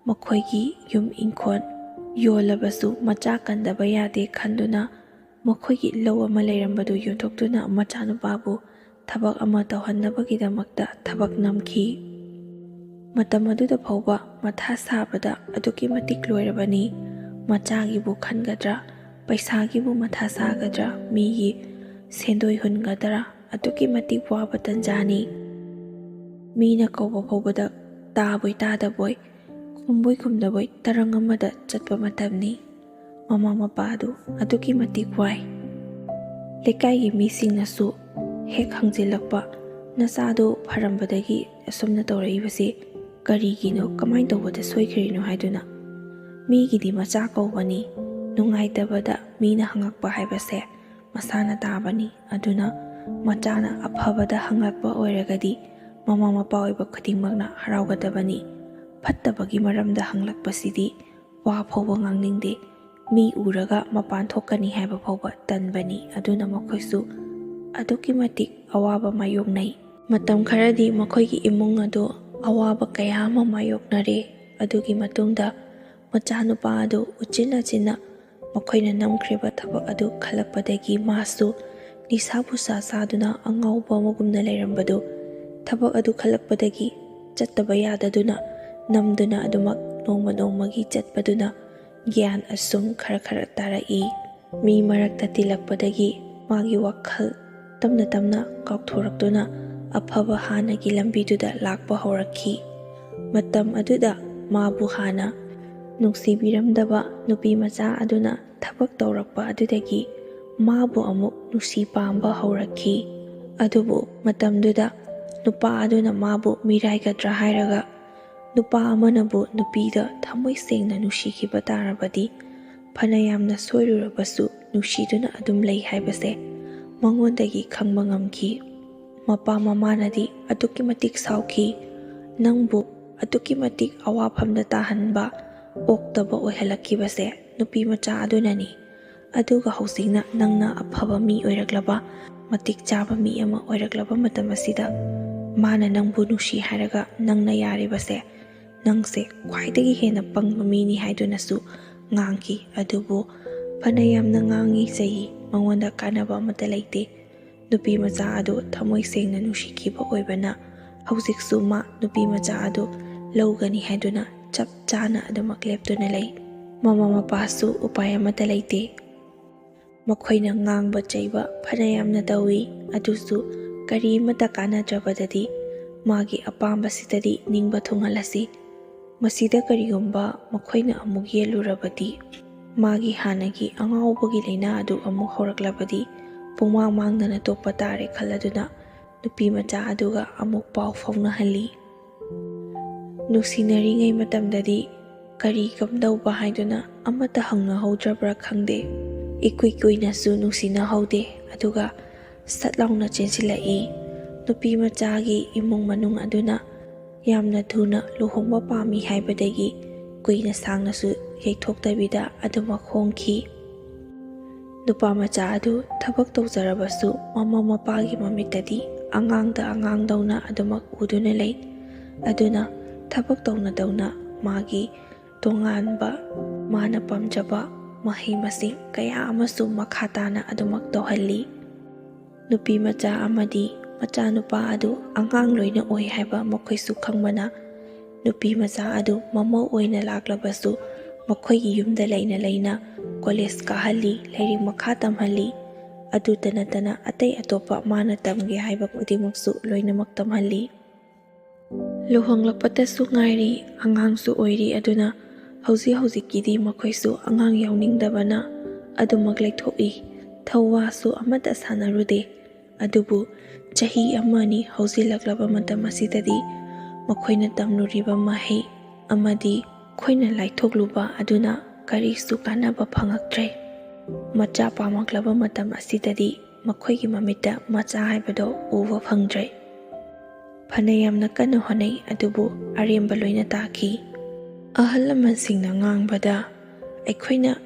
ꯃꯈꯣꯏꯒꯤ ꯌꯨꯝ ꯏꯪꯈꯣꯜ ꯌꯣꯜꯂꯕꯁꯨ ꯃꯆꯥ ꯀꯟꯗꯕ ꯌꯥꯗꯦ ꯈꯟꯗꯨꯅ ꯃꯈꯣꯏꯒꯤ ꯂꯧ ꯑꯃ ꯂꯩꯔꯝꯕꯗꯨ ꯌꯣꯟꯊꯣꯛꯇꯨꯅ ꯃꯆꯥꯅꯨꯄꯥꯕꯨ ꯊꯕꯛ ꯑꯃ ꯇꯧꯍꯟꯅꯕꯒꯤꯗꯃꯛꯇ ꯊꯕꯛ ꯅꯝꯈꯤ꯫ ꯃꯇꯝ ꯑꯗꯨꯗ ꯐꯥꯎꯕ ꯃꯊꯥ ꯁꯥꯕꯗ ꯑꯗꯨꯛꯀꯤ ꯃꯇꯤꯛ ꯂꯣꯏꯔꯕꯅꯤ꯫ ꯃꯆꯥꯒꯤꯕꯨ ꯈꯟꯒꯗ꯭ꯔꯥ, ꯄꯩꯁꯥꯒꯤꯕꯨ ꯃꯊꯥ ꯁꯥꯒꯗ꯭ꯔꯥ, ꯃꯤꯒꯤ ꯁꯦꯟꯗꯣꯏ ꯍꯨꯟꯒꯗ꯭ꯔꯥ, ꯑꯗꯨꯛꯀꯤ ꯃꯇꯤꯛ ꯋꯥꯕ ꯇꯟꯖꯥꯅꯤ꯫ ꯃꯤꯅ ꯀꯧꯕ ꯐꯥꯎꯕꯗ ꯇꯥꯕꯣꯏ ꯇꯥꯗꯕꯣꯏ, ꯈꯨꯝꯕꯣꯏ ꯈꯨꯝꯗꯕꯣꯏ ꯇꯔꯪ ꯑꯃꯗ ꯆꯠꯄ ꯃꯇꯝꯅꯤ꯫ ꯃꯃꯥ ꯃꯄꯥ ꯑꯗꯨ ꯑꯗꯨꯛꯀꯤ ꯃꯇꯤꯛ ꯋꯥꯏ꯫ ꯂꯩꯀꯥꯏꯒꯤ ꯃꯤꯁꯤꯡꯅꯁꯨ ꯍꯦꯛ ꯍꯪꯖꯤꯜꯂꯛꯄ, "ꯅꯆꯥꯗꯨ ꯐꯔꯝꯕꯗꯒꯤ ꯑꯁꯨꯝꯅ ꯇꯧꯔꯛꯏꯕꯁꯤ ꯀꯔꯤꯒꯤꯅꯣ, ꯀꯃꯥꯏꯅ ꯇꯧꯕꯗ ꯁꯣꯏꯈ꯭ꯔꯤꯅꯣ?" ꯍꯥꯏꯗꯨꯅ꯫ ꯃꯤꯒꯤꯗꯤ ꯃꯆꯥ ꯀꯧꯕꯅꯤ, ꯅꯨꯡꯉꯥꯏꯇꯕꯗ ꯃꯤꯅ ꯍꯪꯉꯛꯄ ꯍꯥꯏꯕꯁꯦ ꯃꯁꯥꯅ ꯇꯥꯕꯅꯤ꯫ ꯑꯗꯨꯅ ꯃꯆꯥꯅ ꯑꯐꯕꯗ ꯍꯪꯂꯛꯄ ꯑꯣꯏꯔꯒꯗꯤ ꯃꯃꯥ ꯃꯄꯥ ꯑꯣꯏꯕ ꯈꯨꯗꯤꯡꯃꯛꯅ ꯍꯔꯥꯎꯒꯗꯕꯅꯤ꯫ ꯐꯠꯇꯕꯒꯤ ꯃꯔꯝꯗ ꯍꯪꯂꯛꯄꯁꯤꯗꯤ ꯋꯥ ꯐꯥꯎꯕ ꯉꯥꯡꯅꯤꯡꯗꯦ꯫ ꯃꯤ ꯎꯔꯒ ꯃꯄꯥꯟ ꯊꯣꯛꯀꯅꯤ ꯍꯥꯏꯕ ꯐꯥꯎꯕ ꯇꯟꯕꯅꯤ꯫ ꯑꯗꯨꯅ ꯃꯈꯣꯏꯁꯨ ꯑꯗꯨꯛꯀꯤ ꯃꯇꯤꯛ ꯑꯋꯥꯕ ꯃꯥꯌꯣꯛꯅꯩ꯫ ꯃꯇꯝ ꯈꯔꯗꯤ ꯃꯈꯣꯏꯒꯤ ꯏꯃꯨꯡ ꯑꯗꯨ ꯑꯋꯥꯕ ꯀꯌꯥ ꯑꯃ ꯃꯥꯌꯣꯛꯅꯔꯦ꯫ ꯑꯗꯨꯒꯤ ꯃꯇꯨꯡꯗ ꯃꯆꯥꯅꯨꯄꯥ ꯑꯗꯨ ꯎꯆꯤꯟ ꯅꯥꯆꯤꯟꯅ ꯃꯈꯣꯏꯅ ꯅꯝꯈ꯭ꯔꯤꯕ ꯊꯕꯛ ꯑꯗꯨ ꯈꯜꯂꯛꯄꯗꯒꯤ ꯃꯥꯁꯨ ꯅꯤꯁꯥ ꯄꯨꯁꯥ ꯆꯥꯗꯨꯅ ꯑꯉꯥꯎꯕ ꯑꯃꯒꯨꯝꯅ ꯂꯩꯔꯝꯕꯗꯨ, ꯊꯕꯛ ꯑꯗꯨ ꯈꯜꯂꯛꯄꯗꯒꯤ ꯆꯠꯇꯕ ꯌꯥꯗꯗꯨꯅ ꯅꯝꯗꯨꯅ ꯑꯗꯨꯃꯛ ꯅꯣꯡꯃ ꯅꯣꯡꯃꯒꯤ ꯆꯠꯄꯗꯨꯅ ꯒ꯭ꯌꯥꯟ ꯑꯁꯨꯝ ꯈꯔ ꯈꯔ ꯇꯥꯔꯛꯏ꯫ ꯃꯤ ꯃꯔꯛꯇ ꯇꯤꯜꯂꯛꯄꯗꯒꯤ ꯃꯥꯒꯤ ꯋꯥꯈꯜ ꯇꯞꯅ ꯇꯞꯅ ꯀꯥꯎꯊꯣꯔꯛꯇꯨꯅ ꯑꯐꯕ ꯍꯥꯟꯅꯒꯤ ꯂꯝꯕꯤꯗꯨꯗ ꯂꯥꯛꯄ ꯍꯧꯔꯛꯈꯤ꯫ ꯃꯇꯝ ꯑꯗꯨꯗ ꯃꯥꯕꯨ ꯍꯥꯟꯅ ꯅꯨꯡꯁꯤꯕꯤꯔꯝꯗꯕ ꯅꯨꯄꯤ ꯃꯆꯥ ꯑꯗꯨꯅ ꯊꯕꯛ ꯇꯧꯔꯛꯄ ꯑꯗꯨꯗꯒꯤ ꯃꯥꯕꯨ ꯑꯃꯨꯛ ꯅꯨꯡꯁꯤ ꯄꯥꯝꯕ ꯍꯧꯔꯛꯈꯤ꯫ ꯑꯗꯨꯕꯨ ꯃꯇꯝꯗꯨꯗ ꯅꯨꯄꯥ ꯑꯗꯨꯅ ꯃꯥꯕꯨ ꯃꯤꯔꯥꯏꯒꯗ꯭ꯔꯥ ꯍꯥꯏꯔꯒ, ꯅꯨꯄꯥ ꯑꯃꯅꯕꯨ ꯅꯨꯄꯤꯗ ꯊꯃꯣꯏ ꯁꯦꯡꯅ ꯅꯨꯡꯁꯤꯈꯤꯕ ꯇꯥꯔꯕꯗꯤ, ꯐꯅ ꯌꯥꯝꯅ ꯁꯣꯏꯔꯨꯔꯕꯁꯨ ꯅꯨꯡꯁꯤꯗꯨꯅ ꯑꯗꯨꯝ ꯂꯩ ꯍꯥꯏꯕꯁꯦ ꯃꯉꯣꯟꯗꯒꯤ ꯈꯪꯕ ꯉꯝꯈꯤ꯫ ꯃꯄꯥ ꯃꯃꯥꯅꯗꯤ ꯑꯗꯨꯛꯀꯤ ꯃꯇꯤꯛ ꯁꯥꯎꯈꯤ꯫ "ꯅꯪꯕꯨ ꯑꯗꯨꯛꯀꯤ ꯃꯇꯤꯛ ꯑꯋꯥꯐꯝꯗ ꯇꯥꯍꯟꯕ, ꯑꯣꯛꯇꯕ ꯑꯣꯏꯍꯜꯂꯛꯈꯤꯕꯁꯦ ꯅꯨꯄꯤ ꯃꯆꯥ ꯑꯗꯨꯅꯅꯤ꯫ ꯑꯗꯨꯒ ꯍꯧꯖꯤꯛꯅ ꯅꯪꯅ ꯑꯐꯕ ꯃꯤ ꯑꯣꯏꯔꯛꯂꯕ, ꯃꯇꯤꯛ ꯆꯥꯕ ꯃꯤ ꯑꯃ ꯑꯣꯏꯔꯛꯂꯕ ꯃꯇꯝ ꯑꯁꯤꯗ ꯃꯥꯅ ꯅꯪꯕꯨ ꯅꯨꯡꯁꯤ ꯍꯥꯏꯔꯒ ꯅꯪꯅ ꯌꯥꯔꯤꯕꯁꯦ, ꯅꯪꯁꯦ ꯈ꯭ꯋꯥꯏꯗꯒꯤ ꯍꯦꯟꯅ ꯄꯪꯕ ꯃꯤꯅꯤ" ꯍꯥꯏꯗꯨꯅꯁꯨ ꯉꯥꯡꯈꯤ꯫ ꯑꯗꯨꯕꯨ ꯐꯅ ꯌꯥꯝꯅ ꯉꯥꯡꯉꯤ ꯆꯩ, ꯃꯉꯣꯟꯗ ꯀꯥꯟꯅꯕ ꯑꯃꯠꯇ ꯂꯩꯇꯦ꯫ ꯅꯨꯄꯤ ꯃꯆꯥ ꯑꯗꯨ ꯊꯃꯣꯏ ꯁꯦꯡꯅ ꯅꯨꯡꯁꯤꯈꯤꯕ ꯑꯣꯏꯕꯅ, ꯍꯧꯖꯤꯛꯁꯨ ꯃꯥ ꯅꯨꯄꯤ ꯃꯆꯥ ꯑꯗꯨ ꯂꯧꯒꯅꯤ ꯍꯥꯏꯗꯨꯅ ꯆꯞ ꯆꯥꯅ ꯑꯗꯨꯃꯛ ꯂꯦꯞꯇꯨꯅ ꯂꯩ꯫ ꯃꯃꯥ ꯃꯄꯥꯁꯨ ꯎꯄꯥꯏ ꯑꯃꯠꯇ ꯂꯩꯇꯦ꯫ ꯃꯈꯣꯏꯅ ꯉꯥꯡꯕ ꯆꯩꯕ ꯐꯅ ꯌꯥꯝꯅ ꯇꯧꯏ, ꯑꯗꯨꯁꯨ ꯀꯔꯤꯃꯠꯇ ꯀꯥꯟꯅꯗ꯭ꯔꯕꯗꯗꯤ ꯃꯥꯒꯤ ꯑꯄꯥꯝꯕꯁꯤꯗꯗꯤ ꯅꯤꯡꯕ ꯊꯨꯡꯍꯜꯂꯁꯤ꯫ ꯃꯁꯤꯗ ꯀꯔꯤꯒꯨꯝꯕ ꯃꯈꯣꯏꯅ ꯑꯃꯨꯛ ꯌꯦꯠꯂꯨꯔꯕꯗꯤ, ꯃꯥꯒꯤ ꯍꯥꯟꯅꯒꯤ ꯑꯉꯥꯎꯕꯒꯤ ꯂꯥꯏꯅꯥ ꯑꯗꯨ ꯑꯃꯨꯛ ꯍꯧꯔꯛꯂꯕꯗꯤ, ꯄꯨꯡꯃꯥꯡ ꯃꯥꯡꯗꯅ ꯇꯣꯛꯄ ꯇꯥꯔꯦ ꯈꯜꯂꯗꯨꯅ ꯅꯨꯄꯤ ꯃꯆꯥ ꯑꯗꯨꯒ ꯑꯃꯨꯛ ꯄꯥꯎ ꯐꯥꯎꯅꯍꯜꯂꯤ꯫ ꯅꯨꯡꯁꯤꯅꯔꯤꯉꯩ ꯃꯇꯝꯗꯗꯤ ꯀꯔꯤ ꯀꯝꯗꯧꯕ ꯍꯥꯏꯗꯨꯅ ꯑꯃꯠꯇ ꯍꯪꯅꯍꯧꯗ꯭ꯔꯕ꯭ꯔꯥ ꯈꯪꯗꯦ꯫ ꯏꯀꯨꯏ ꯀꯨꯏꯅꯁꯨ ꯅꯨꯡꯁꯤꯅꯍꯧꯗꯦ, ꯑꯗꯨꯒ ꯁꯠ ꯂꯥꯎꯅ ꯆꯦꯟꯁꯤꯜꯂꯛꯏ꯫ ꯅꯨꯄꯤ ꯃꯆꯥꯒꯤ ꯏꯃꯨꯡ ꯃꯅꯨꯡ ꯑꯗꯨꯅ ꯌꯥꯝꯅ ꯊꯨꯅ ꯂꯨꯍꯣꯡꯕ ꯄꯥꯝꯃꯤ ꯍꯥꯏꯕꯗꯒꯤ ꯀꯨꯏꯅ ꯁꯥꯡꯅꯁꯨ ꯌꯩꯊꯣꯛꯇꯕꯤꯗ ꯑꯗꯨꯃꯛ ꯍꯣꯡꯈꯤ꯫ ꯅꯨꯄꯥ ꯃꯆꯥ ꯑꯗꯨ ꯊꯕꯛ ꯇꯧꯖꯔꯕꯁꯨ ꯃꯃꯥ ꯃꯄꯥꯒꯤ ꯃꯃꯤꯠꯇꯗꯤ ꯑꯉꯥꯡꯗ ꯑꯉꯥꯡꯗꯧꯅ ꯑꯗꯨꯃꯛ ꯎꯗꯨꯅ ꯂꯩ꯫ ꯑꯗꯨꯅ ꯊꯕꯛ ꯇꯧꯅ ꯇꯧꯅ ꯃꯥꯒꯤ ꯇꯣꯉꯥꯟꯕ, ꯃꯥꯅ ꯄꯥꯝꯖꯕ ꯃꯍꯩ ꯃꯁꯤꯡ ꯀꯌꯥ ꯑꯃꯁꯨ ꯃꯈꯥ ꯇꯥꯅ ꯑꯗꯨꯃꯛ ꯇꯧꯍꯜꯂꯤ꯫ ꯅꯨꯄꯤ ꯃꯆꯥ ꯑꯃꯗꯤ ꯃꯆꯥꯅꯨꯄꯥ ꯑꯗꯨ ꯑꯉꯥꯡ ꯂꯣꯏꯅ ꯑꯣꯏ ꯍꯥꯏꯕ ꯃꯈꯣꯏꯁꯨ ꯈꯪꯕꯅ, ꯅꯨꯄꯤ ꯃꯆꯥ ꯑꯗꯨ ꯃꯃꯧ ꯑꯣꯏꯅ ꯂꯥꯛꯂꯕꯁꯨ ꯃꯈꯣꯏꯒꯤ ꯌꯨꯝꯗ ꯂꯩꯅ ꯂꯩꯅ ꯀꯣꯂꯦꯖ ꯀꯥꯍꯜꯂꯤ, ꯂꯥꯏꯔꯤꯛ ꯃꯈꯥ ꯇꯝꯍꯜꯂꯤ꯫ ꯑꯗꯨꯇ ꯅꯠꯇꯅ ꯑꯇꯩ ꯑꯇꯣꯞꯄ ꯃꯥꯅ ꯇꯝꯒꯦ ꯍꯥꯏꯕ ꯈꯨꯗꯤꯡꯃꯛꯁꯨ ꯂꯣꯏꯅꯃꯛ ꯇꯝꯍꯜꯂꯤ꯫ ꯂꯨꯍꯣꯡꯂꯛꯄꯇꯁꯨ ꯉꯥꯏꯔꯤ, ꯑꯉꯥꯡꯁꯨ ꯑꯣꯏꯔꯤ, ꯑꯗꯨꯅ ꯍꯧꯖꯤꯛ ꯍꯧꯖꯤꯛꯀꯤꯗꯤ ꯃꯈꯣꯏꯁꯨ ꯑꯉꯥꯡ ꯌꯥꯎꯅꯤꯡꯗꯕꯅ ꯑꯗꯨꯃꯛ ꯂꯩꯊꯣꯛꯏ꯫ ꯊꯧꯋꯥꯁꯨ ꯑꯃꯠꯇ ꯁꯥꯟꯅꯔꯨꯗꯦ꯫ ꯑꯗꯨꯕꯨ ꯆꯍꯤ ꯑꯃ ꯑꯅꯤ ꯍꯧꯖꯤꯜꯂꯛꯂꯕ ꯃꯇꯝ ꯑꯁꯤꯗꯗꯤ ꯃꯈꯣꯏꯅ ꯇꯝꯂꯨꯔꯤꯕ ꯃꯍꯩ ꯑꯃꯗꯤ ꯑꯩꯈꯣꯏꯅ ꯂꯥꯏꯊꯣꯛꯂꯨꯕ ꯑꯗꯨꯅ ꯀꯔꯤꯁꯨ ꯀꯥꯟꯅꯕ ꯐꯪꯉꯛꯇ꯭ꯔꯦ꯫ ꯃꯆꯥ ꯄꯥꯝꯃꯛꯂꯕ ꯃꯇꯝ ꯑꯁꯤꯗꯗꯤ ꯃꯈꯣꯏꯒꯤ ꯃꯃꯤꯠꯇ ꯃꯆꯥ ꯍꯥꯏꯕꯗꯣ ꯎꯕ ꯐꯪꯗ꯭ꯔꯦ꯫ ꯐꯅ ꯌꯥꯝꯅ ꯀꯟꯅ ꯍꯣꯠꯅꯩ, ꯑꯗꯨꯕꯨ ꯑꯔꯦꯝꯕ ꯂꯣꯏꯅ ꯇꯥꯈꯤ꯫ ꯑꯍꯜ ꯂꯃꯟꯁꯤꯡꯅ ꯉꯥꯡꯕꯗ ꯑꯩꯈꯣꯏꯅ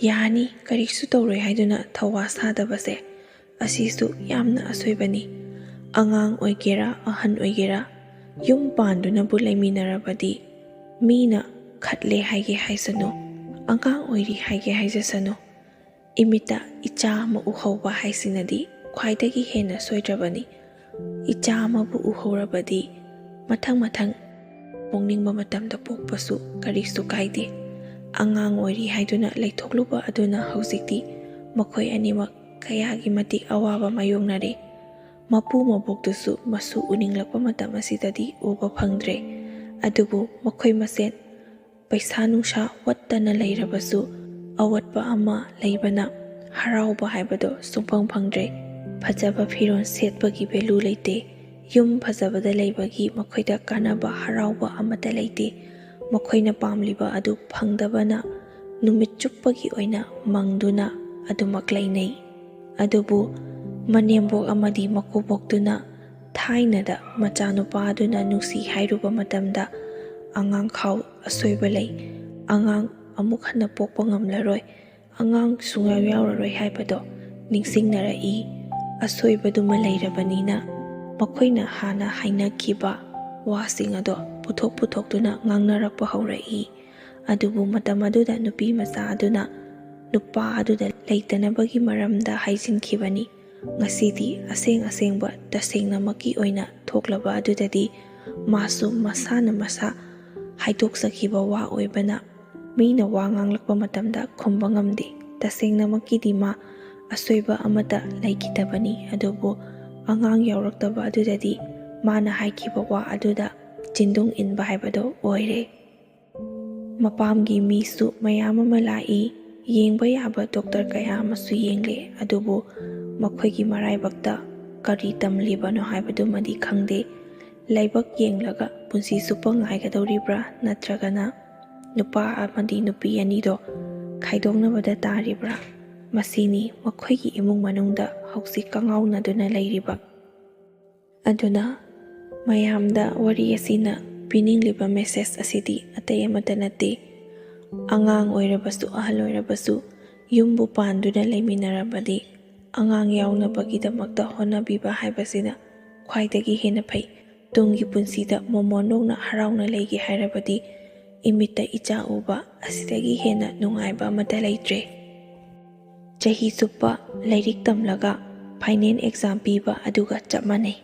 ꯌꯥꯅꯤ, ꯀꯔꯤꯁꯨ ꯇꯧꯔꯣꯏ ꯍꯥꯏꯗꯨꯅ ꯊꯧꯋꯥ ꯁꯥꯗꯕꯁꯦ, ꯑꯁꯤꯁꯨ ꯌꯥꯝꯅ ꯑꯁꯣꯏꯕꯅꯤ꯫ ꯑꯉꯥꯡ ꯑꯣꯏꯒꯦꯔꯥ, ꯑꯍꯟ ꯑꯣꯏꯒꯦꯔꯥ, ꯌꯨꯝ ꯄꯥꯟꯗꯨꯅꯕꯨ ꯂꯩꯃꯤꯟꯅꯔꯕꯗꯤ ꯃꯤꯅ ꯈꯠꯂꯦ ꯍꯥꯏꯒꯦ ꯍꯥꯏꯁꯅꯨ, ꯑꯉꯥꯡ ꯑꯣꯏꯔꯤ ꯍꯥꯏꯒꯦ ꯍꯥꯏꯖꯁꯅꯨ, ꯏꯃꯤꯠꯇ ꯏꯆꯥ ꯑꯃ ꯎꯍꯧꯕ ꯍꯥꯏꯁꯤꯅꯗꯤ ꯈ꯭ꯋꯥꯏꯗꯒꯤ ꯍꯦꯟꯅ ꯁꯣꯏꯗ꯭ꯔꯕꯅꯤ꯫ ꯏꯆꯥ ꯑꯃꯕꯨ ꯎꯍꯧꯔꯕꯗꯤ ꯃꯊꯪ ꯃꯊꯪ ꯄꯣꯛꯅꯤꯡꯕ ꯃꯇꯝꯗ ꯄꯣꯛꯄꯁꯨ ꯀꯔꯤꯁꯨ ꯀꯥꯏꯗꯦ꯫ ꯑꯉꯥꯡ ꯑꯣꯏꯔꯤ ꯍꯥꯏꯗꯨꯅ ꯂꯩꯊꯣꯛꯂꯨꯕ ꯑꯗꯨꯅ ꯍꯧꯖꯤꯛꯇꯤ ꯃꯈꯣꯏ ꯑꯅꯤꯃꯛ ꯀꯌꯥꯒꯤ ꯃꯇꯤꯛ ꯑꯋꯥꯕ ꯃꯥꯌꯣꯛꯅꯔꯦ꯫ ꯃꯄꯨ ꯃꯕꯣꯛꯇꯨꯁꯨ ꯃꯁꯨ ꯎꯅꯤꯡꯂꯛꯄ ꯃꯇꯝ ꯑꯁꯤꯗꯗꯤ ꯎꯕ ꯐꯪꯗ꯭ꯔꯦ꯫ ꯑꯗꯨꯕꯨ ꯃꯈꯣꯏ ꯃꯁꯦꯟ ꯄꯩꯁꯥ ꯅꯨꯡꯁꯥ ꯋꯠꯇꯅ ꯂꯩꯔꯕꯁꯨ ꯑꯋꯠꯄ ꯑꯃ ꯂꯩꯕꯅ ꯍꯔꯥꯎꯕ ꯍꯥꯏꯕꯗꯣ ꯁꯨꯡꯐꯪ ꯐꯪꯗ꯭ꯔꯦ꯫ ꯐꯖꯕ ꯐꯤꯔꯣꯜ ꯁꯦꯠꯄꯒꯤ ꯚꯦꯂꯨ ꯂꯩꯇꯦ꯫ ꯌꯨꯝ ꯐꯖꯕꯗ ꯂꯩꯕꯒꯤ ꯃꯈꯣꯏꯗ ꯀꯥꯟꯅꯕ ꯍꯔꯥꯎꯕ ꯑꯃꯠꯇ ꯂꯩꯇꯦ꯫ ꯃꯈꯣꯏꯅ ꯄꯥꯝꯂꯤꯕ ꯑꯗꯨ ꯐꯪꯗꯕꯅ ꯅꯨꯃꯤꯠ ꯆꯨꯞꯄꯒꯤ ꯑꯣꯏꯅ ꯃꯪꯗꯨꯅ ꯑꯗꯨꯃꯛ ꯂꯩꯅꯩ꯫ ꯑꯗꯨꯕꯨ ꯃꯅꯦꯝꯕꯣꯛ ꯑꯃꯗꯤ ꯃꯀꯨꯕꯣꯛꯇꯨꯅ ꯊꯥꯏꯅꯗ ꯃꯆꯥꯅꯨꯄꯥ ꯑꯗꯨꯅ ꯅꯨꯡꯁꯤ ꯍꯥꯏꯔꯨꯕ ꯃꯇꯝꯗ ꯑꯉꯥꯡ ꯈꯥꯎ ꯑꯁꯣꯏꯕ ꯂꯩ, ꯑꯉꯥꯡ ꯑꯃꯨꯛ ꯍꯟꯅ ꯄꯣꯛꯄ ꯉꯝꯂꯔꯣꯏ, ꯑꯉꯥꯡ ꯁꯨꯡꯌꯥꯎ ꯌꯥꯎꯔꯔꯣꯏ ꯍꯥꯏꯕꯗꯣ ꯅꯤꯡꯁꯤꯡꯅꯔꯛꯏ꯫ ꯑꯁꯣꯏꯕꯗꯨꯃ ꯂꯩꯔꯕꯅꯤꯅ ꯃꯈꯣꯏꯅ ꯍꯥꯟꯅ ꯍꯥꯏꯅꯈꯤꯕ ꯋꯥꯁꯤꯡ ꯑꯗꯣ ꯄꯨꯊꯣꯛ ꯄꯨꯊꯣꯛꯇꯨꯅ ꯉꯥꯡꯅꯔꯛꯄ ꯍꯧꯔꯛꯏ꯫ ꯑꯗꯨꯕꯨ ꯃꯇꯝ ꯑꯗꯨꯗ ꯅꯨꯄꯤ ꯃꯆꯥ ꯑꯗꯨꯅ ꯅꯨꯄꯥ ꯑꯗꯨꯗ ꯂꯩꯇꯅꯕꯒꯤ ꯃꯔꯝꯗ ꯍꯥꯏꯖꯤꯟꯈꯤꯕꯅꯤ꯫ ꯉꯁꯤꯗꯤ ꯑꯁꯦꯡ ꯑꯁꯦꯡꯕ ꯇꯁꯦꯡꯅꯃꯛꯀꯤ ꯑꯣꯏꯅ ꯊꯣꯛꯂꯕ ꯑꯗꯨꯗꯗꯤ ꯃꯥꯁꯨ ꯃꯁꯥꯅ ꯃꯁꯥ ꯍꯥꯏꯗꯣꯛꯆꯈꯤꯕ ꯋꯥ ꯑꯣꯏꯕꯅ ꯃꯤꯅ ꯋꯥ ꯉꯥꯡꯂꯛꯄ ꯃꯇꯝꯗ ꯈꯨꯝꯕ ꯉꯝꯗꯦ꯫ ꯇꯁꯦꯡꯅꯃꯛꯀꯤꯗꯤ ꯃꯥ ꯑꯁꯣꯏꯕ ꯑꯃꯠꯇ ꯂꯩꯈꯤꯗꯕꯅꯤ, ꯑꯗꯨꯕꯨ ꯑꯉꯥꯡ ꯌꯥꯎꯔꯛꯇꯕ ꯑꯗꯨꯗꯗꯤ ꯃꯥꯅ ꯍꯥꯏꯈꯤꯕ ꯋꯥ ꯑꯗꯨꯗ ꯆꯤꯟꯗꯨꯡ ꯏꯟꯕ ꯍꯥꯏꯕꯗꯣ ꯑꯣꯏꯔꯦ꯫ ꯃꯄꯥꯝꯒꯤ ꯃꯤꯁꯨ ꯃꯌꯥꯝ ꯑꯃ ꯂꯥꯛꯏ, ꯌꯦꯡꯕ ꯌꯥꯕ ꯗꯣꯛꯇꯔ ꯀꯌꯥ ꯑꯃꯁꯨ ꯌꯦꯡꯂꯦ, ꯑꯗꯨꯕꯨ ꯃꯈꯣꯏꯒꯤ ꯃꯔꯥꯏꯕꯛꯇ ꯀꯔꯤ ꯇꯝꯂꯤꯕꯅꯣ ꯍꯥꯏꯕꯗꯨꯃꯗꯤ ꯈꯪꯗꯦ꯫ ꯂꯥꯏꯕꯛ ꯌꯦꯡꯂꯒ ꯄꯨꯟꯁꯤ ꯆꯨꯞꯄ ꯉꯥꯏꯒꯗꯧꯔꯤꯕ꯭ꯔꯥ, ꯅꯠꯇ꯭ꯔꯒꯅ ꯅꯨꯄꯥ ꯑꯃꯗꯤ ꯅꯨꯄꯤ ꯑꯅꯤꯗꯣ ꯈꯥꯏꯗꯣꯛꯅꯕꯗ ꯇꯥꯔꯤꯕ꯭ꯔꯥ? ꯃꯁꯤꯅꯤ ꯃꯈꯣꯏꯒꯤ ꯏꯃꯨꯡ ꯃꯅꯨꯡꯗ ꯍꯧꯖꯤꯛ ꯀꯉꯥꯎꯅꯗꯨꯅ ꯂꯩꯔꯤꯕ꯫ ꯑꯗꯨꯅ ꯃꯌꯥꯝꯗ ꯋꯥꯔꯤ ꯑꯁꯤꯅ ꯄꯤꯅꯤꯡꯂꯤꯕ ꯃꯦꯁꯦꯖ ꯑꯁꯤꯗꯤ ꯑꯇꯩ ꯑꯃꯠꯇ ꯅꯠꯇꯦ꯫ ꯑꯉꯥꯡ ꯑꯣꯏꯔꯕꯁꯨ ꯑꯍꯜ ꯑꯣꯏꯔꯕꯁꯨ ꯌꯨꯝꯕꯨ ꯄꯥꯟꯗꯨꯅ ꯂꯩꯃꯤꯟꯅꯔꯕꯗꯤ ꯑꯉꯥꯡ ꯌꯥꯎꯅꯕꯒꯤꯗꯃꯛꯇ ꯍꯣꯠꯅꯕꯤꯕ ꯍꯥꯏꯕꯁꯤꯅ ꯈ꯭ꯋꯥꯏꯗꯒꯤ ꯍꯦꯟꯅ ꯐꯩ꯫ ꯇꯨꯡꯒꯤ ꯄꯨꯟꯁꯤꯗ ꯃꯣꯃꯣꯟ ꯅꯣꯛꯅ ꯍꯔꯥꯎꯅ ꯂꯩꯒꯦ ꯍꯥꯏꯔꯕꯗꯤ ꯏꯃꯤꯠꯇ ꯏꯆꯥ ꯎꯕ ꯑꯁꯤꯗꯒꯤ ꯍꯦꯟꯅ ꯅꯨꯡꯉꯥꯏꯕ ꯑꯃꯠꯇ ꯂꯩꯇ꯭ꯔꯦ꯫ ꯆꯍꯤ ꯆꯨꯞꯄ ꯂꯥꯏꯔꯤꯛ ꯇꯝꯂꯒ ꯐꯥꯏꯅꯦꯜ ꯑꯦꯛꯖꯥꯝ ꯄꯤꯕ ꯑꯗꯨꯒ ꯆꯞ ꯃꯥꯟꯅꯩ꯫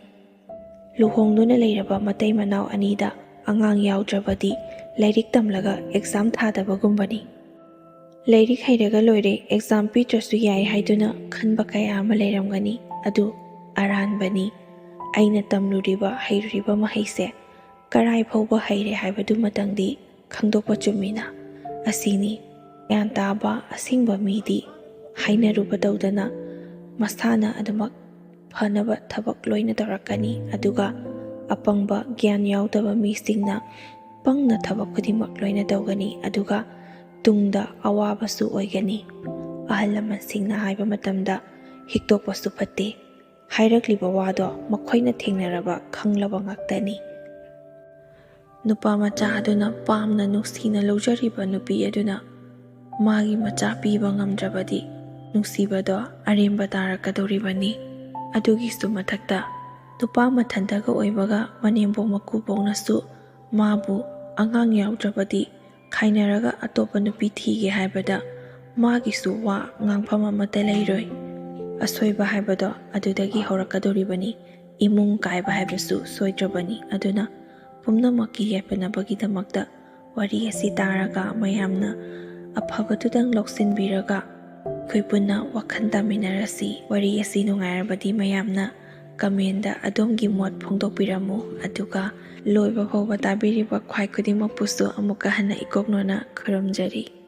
ꯂꯨꯍꯣꯡꯗꯨꯅ ꯂꯩꯔꯕ ꯃꯇꯩ ꯃꯅꯥꯎ ꯑꯅꯤꯗ ꯑꯉꯥꯡ ꯌꯥꯎꯗ꯭ꯔꯕꯗꯤ ꯂꯥꯏꯔꯤꯛ ꯇꯝꯂꯒ ꯑꯦꯛꯖꯥꯝ ꯊꯥꯗꯕꯒꯨꯝꯕꯅꯤ꯫ ꯂꯥꯏꯔꯤꯛ ꯍꯩꯔꯒ ꯂꯣꯏꯔꯦ, ꯑꯦꯛꯖꯥꯝ ꯄꯤꯗ꯭ꯔꯁꯨ ꯌꯥꯏ ꯍꯥꯏꯗꯨꯅ ꯈꯟꯕ ꯀꯌꯥ ꯑꯃ ꯂꯩꯔꯝꯒꯅꯤ꯫ ꯑꯗꯨ ꯑꯔꯥꯟꯕꯅꯤ꯫ ꯑꯩꯅ ꯇꯝꯂꯨꯔꯤꯕ ꯍꯩꯔꯨꯔꯤꯕ ꯃꯍꯩꯁꯦ ꯀꯔꯥꯏ ꯐꯥꯎꯕ ꯍꯩꯔꯦ ꯍꯥꯏꯕꯗꯨꯃꯇꯪꯗꯤ ꯈꯪꯗꯣꯛꯄ ꯆꯨꯝꯃꯤꯅ꯫ ꯑꯁꯤꯅꯤ ꯒ꯭ꯌꯥꯟ ꯇꯥꯕ ꯑꯁꯦꯡꯕ ꯃꯤꯗꯤ꯫ ꯍꯥꯏꯅꯔꯨꯕ ꯇꯧꯗꯅ ꯃꯁꯥꯅ ꯑꯗꯨꯃꯛ ꯐꯅꯕ ꯊꯕꯛ ꯂꯣꯏꯅ ꯇꯧꯔꯛꯀꯅꯤ꯫ ꯑꯗꯨꯒ ꯑꯄꯪꯕ ꯒ꯭ꯌꯥꯟ ꯌꯥꯎꯗꯕ ꯃꯤꯁꯤꯡꯅ ꯄꯪꯅ ꯊꯕꯛ ꯈꯨꯗꯤꯡꯃꯛ ꯂꯣꯏꯅ ꯇꯧꯒꯅꯤ꯫ ꯑꯗꯨꯒ ꯇꯨꯡꯗ ꯑꯋꯥꯕꯁꯨ ꯑꯣꯏꯒꯅꯤ꯫ ꯑꯍꯜ ꯂꯃꯟꯁꯤꯡꯅ ꯍꯥꯏꯕ ꯃꯇꯝꯗ ꯍꯤꯛꯇꯣꯛꯄꯁꯨ ꯐꯠꯇꯦ꯫ ꯍꯥꯏꯔꯛꯂꯤꯕ ꯋꯥꯗꯣ ꯃꯈꯣꯏꯅ ꯊꯦꯡꯅꯔꯕ ꯈꯪꯂꯕ ꯉꯥꯛꯇꯅꯤ꯫ ꯅꯨꯄꯥ ꯃꯆꯥ ꯑꯗꯨꯅ ꯄꯥꯝꯅ ꯅꯨꯡꯁꯤꯅ ꯂꯧꯖꯔꯤꯕ ꯅꯨꯄꯤ ꯑꯗꯨꯅ ꯃꯥꯒꯤ ꯃꯆꯥ ꯄꯤꯕ ꯉꯝꯗ꯭ꯔꯕꯗꯤ ꯅꯨꯡꯁꯤꯕꯗꯣ ꯑꯔꯦꯝꯕ ꯇꯥꯔꯛꯀꯗꯧꯔꯤꯕꯅꯤ꯫ ꯑꯗꯨꯒꯤꯁꯨ ꯃꯊꯛꯇ ꯅꯨꯄꯥ ꯃꯊꯟꯇꯒ ꯑꯣꯏꯕꯒ ꯃꯅꯦꯝꯕꯣꯛ ꯃꯀꯨꯕꯣꯛꯅꯁꯨ ꯃꯥꯕꯨ ꯑꯉꯥꯡ ꯌꯥꯎꯗ꯭ꯔꯕꯗꯤ ꯈꯥꯏꯅꯔꯒ ꯑꯇꯣꯞꯄ ꯅꯨꯄꯤ ꯊꯤꯒꯦ ꯍꯥꯏꯕꯗ ꯃꯥꯒꯤꯁꯨ ꯋꯥ ꯉꯥꯡꯐꯝ ꯑꯃꯠꯇ ꯂꯩꯔꯣꯏ꯫ ꯑꯁꯣꯏꯕ ꯍꯥꯏꯕꯗꯣ ꯑꯗꯨꯗꯒꯤ ꯍꯧꯔꯛꯀꯗꯧꯔꯤꯕꯅꯤ꯫ ꯏꯃꯨꯡ ꯀꯥꯏꯕ ꯍꯥꯏꯕꯁꯨ ꯁꯣꯏꯗ꯭ꯔꯕꯅꯤ꯫ ꯑꯗꯨꯅ ꯄꯨꯝꯅꯃꯛꯀꯤ ꯌꯥꯏꯐꯅꯕꯒꯤꯗꯃꯛꯇ ꯋꯥꯔꯤ ꯑꯁꯤ ꯇꯥꯔꯒ ꯃꯌꯥꯝꯅ ꯑꯐꯕꯗꯨꯗꯪ ꯂꯧꯁꯤꯟꯕꯤꯔꯒ ꯑꯩꯈꯣꯏ ꯄꯨꯟꯅ ꯋꯥꯈꯜ ꯇꯥꯃꯤꯟꯅꯔꯁꯤ꯫ ꯋꯥꯔꯤ ꯑꯁꯤ ꯅꯨꯡꯉꯥꯏꯔꯕꯗꯤ ꯃꯌꯥꯝꯅ ꯀꯃꯦꯟꯗ ꯑꯗꯣꯝꯒꯤ ꯃꯣꯠ ꯐꯣꯡꯗꯣꯛꯄꯤꯔꯝꯃꯨ꯫ ꯑꯗꯨꯒ ꯂꯣꯏꯕ ꯐꯥꯎꯕ ꯇꯥꯕꯤꯔꯤꯕ ꯈ꯭ꯋꯥꯏ ꯈꯨꯗꯤꯡꯃꯛꯄꯨꯁꯨ ꯑꯃꯨꯛꯀ ꯍꯟꯅ ꯏꯀꯣꯛꯅꯣꯅ ꯈꯨꯔꯨꯝꯖꯔꯤ꯫